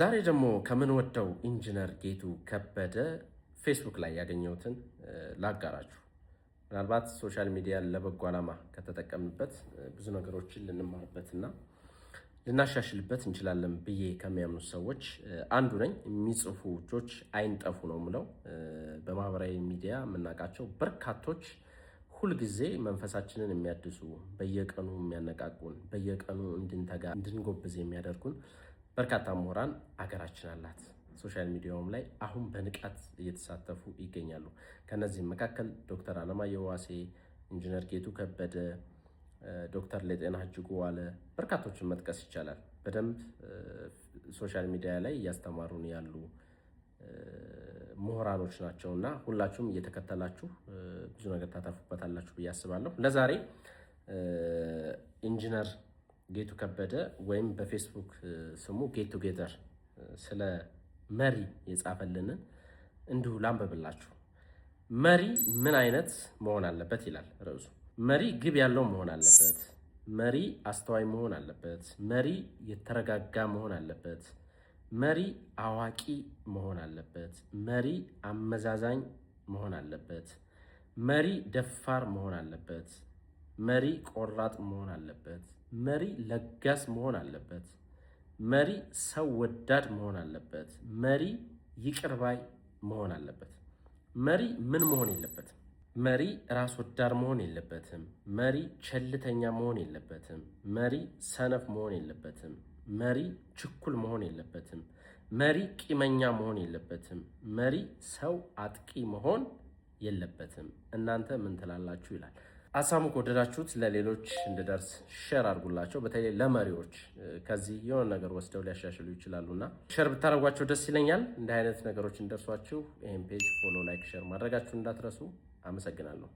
ዛሬ ደግሞ ከምንወደው ኢንጂነር ጌቱ ከበደ ፌስቡክ ላይ ያገኘሁትን ላጋራችሁ። ምናልባት social media ለበጎ ዓላማ ከተጠቀምንበት ብዙ ነገሮችን ልንማርበትና ልናሻሽልበት እንችላለን ብዬ ከሚያምኑት ሰዎች አንዱ ነኝ። የሚጽፉ እጆች አይንጠፉ ነው ምለው። በማህበራዊ ሚዲያ የምናውቃቸው በርካቶች ሁልጊዜ መንፈሳችንን የሚያድሱ፣ በየቀኑ የሚያነቃቁን፣ በየቀኑ እንድንተጋ እንድንጎብዝ የሚያደርጉን በርካታ ምሁራን አገራችን አላት። Social media ውም ላይ አሁን በንቃት እየተሳተፉ ይገኛሉ። ከነዚህም መካከል ዶክተር አለማየሁ ዋሴ፣ ኢንጂነር ጌቱ ከበደ፣ ዶክተር ለጤና እጅጉ ዋለ፣ በርካቶችን መጥቀስ ይቻላል። በደንብ social media ላይ እያስተማሩን ያሉ ምሁራኖች ናቸው እና ሁላችሁም እየተከተላችሁ ብዙ ነገር ታተርፉበታላችሁ ብዬ አስባለሁ። ለዛሬ ኢንጂነር ጌቱ ከበደ ወይም በፌስቡክ ስሙ Get Together ስለ መሪ የጻፈልንን እንዲሁ ላንብብላችሁ። መሪ ምን አይነት መሆን አለበት ይላል ርዕሱ። መሪ ግብ ያለው መሆን አለበት። መሪ አስተዋይ መሆን አለበት። መሪ የተረጋጋ መሆን አለበት። መሪ አዋቂ መሆን አለበት። መሪ አመዛዛኝ መሆን አለበት። መሪ ደፋር መሆን አለበት። መሪ ቆራጥ መሆን አለበት። መሪ ለጋስ መሆን አለበት። መሪ ሰው ወዳድ መሆን አለበት። መሪ ይቅር ባይ መሆን አለበት። መሪ ምን መሆን የለበትም? መሪ ራስ ወዳድ መሆን የለበትም። መሪ ቸልተኛ መሆን የለበትም። መሪ ሰነፍ መሆን የለበትም። መሪ ችኩል መሆን የለበትም። መሪ ቂመኛ መሆን የለበትም። መሪ ሰው አጥቂ መሆን የለበትም። እናንተ ምን ትላላችሁ? ይላል። ሀሳቡ ከወደዳችሁት ለሌሎች እንድደርስ share አድርጉላቸው። በተለይ ለመሪዎች ከዚህ የሆነ ነገር ወስደው ሊያሻሽሉ ይችላሉና share ብታደርጓቸው ደስ ይለኛል። እንዲህ አይነት ነገሮች እንደርሷችሁ ይህን page follow፣ like፣ share ማድረጋችሁ እንዳትረሱ። አመሰግናለሁ።